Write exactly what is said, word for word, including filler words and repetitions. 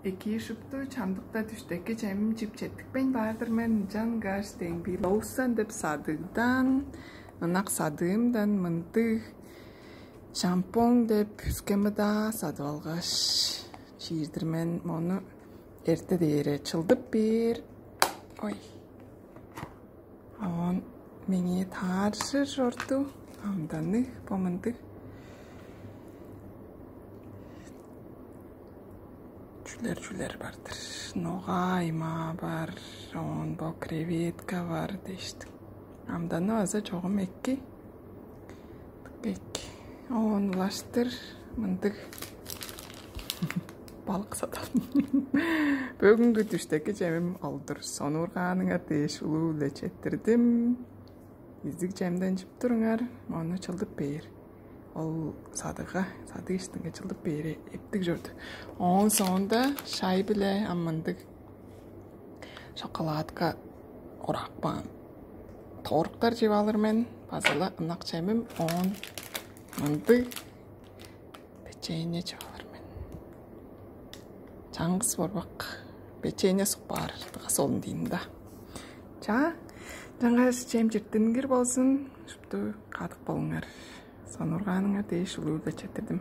Эки шупту чамдыкта түштеки чемим чип четтикпейн баар-дыр мен. Ынчангаш демги Лоусон деп садыгдан, ынак садыымдан мындыг шампунь деп үскеми-даа садып алгаш, чиир-дир мен. Мону эрте дээре чылдып бээр. Ой. Оон меңээ тааржыр чорду. Амданныг бо мындыг. Чүлер-чүлер бар-дыр. Ногаа аймаа бар, оон бо креветка бар дээштиң. Амданныг база чогум эки. Эки. Оон улаштыр мындыг балык садам. Бөгүнгү түштеки чемим ол-дур. Сонуургааныңар дээш улуу-биле четтирдим. Изиг чемден чип туруңар, мону чылдып бээр. Ол садыгга, садыг иштинге чылдып бээри эптиг чорду. Оон соонда шай-биле ам мындыг шоколадка кураап каан творогтар чип алыр мен, база-ла ынак чемим. Оон мындыг печенье чип алыр мен. Чаңгыс борбак печенье суп баар дыгас олун дейн да. Чаа, чаңгаш чем чиртингир болзун, шупту кадык болуңар. Сонуургааныңар дээш улуу-биле четтирдим.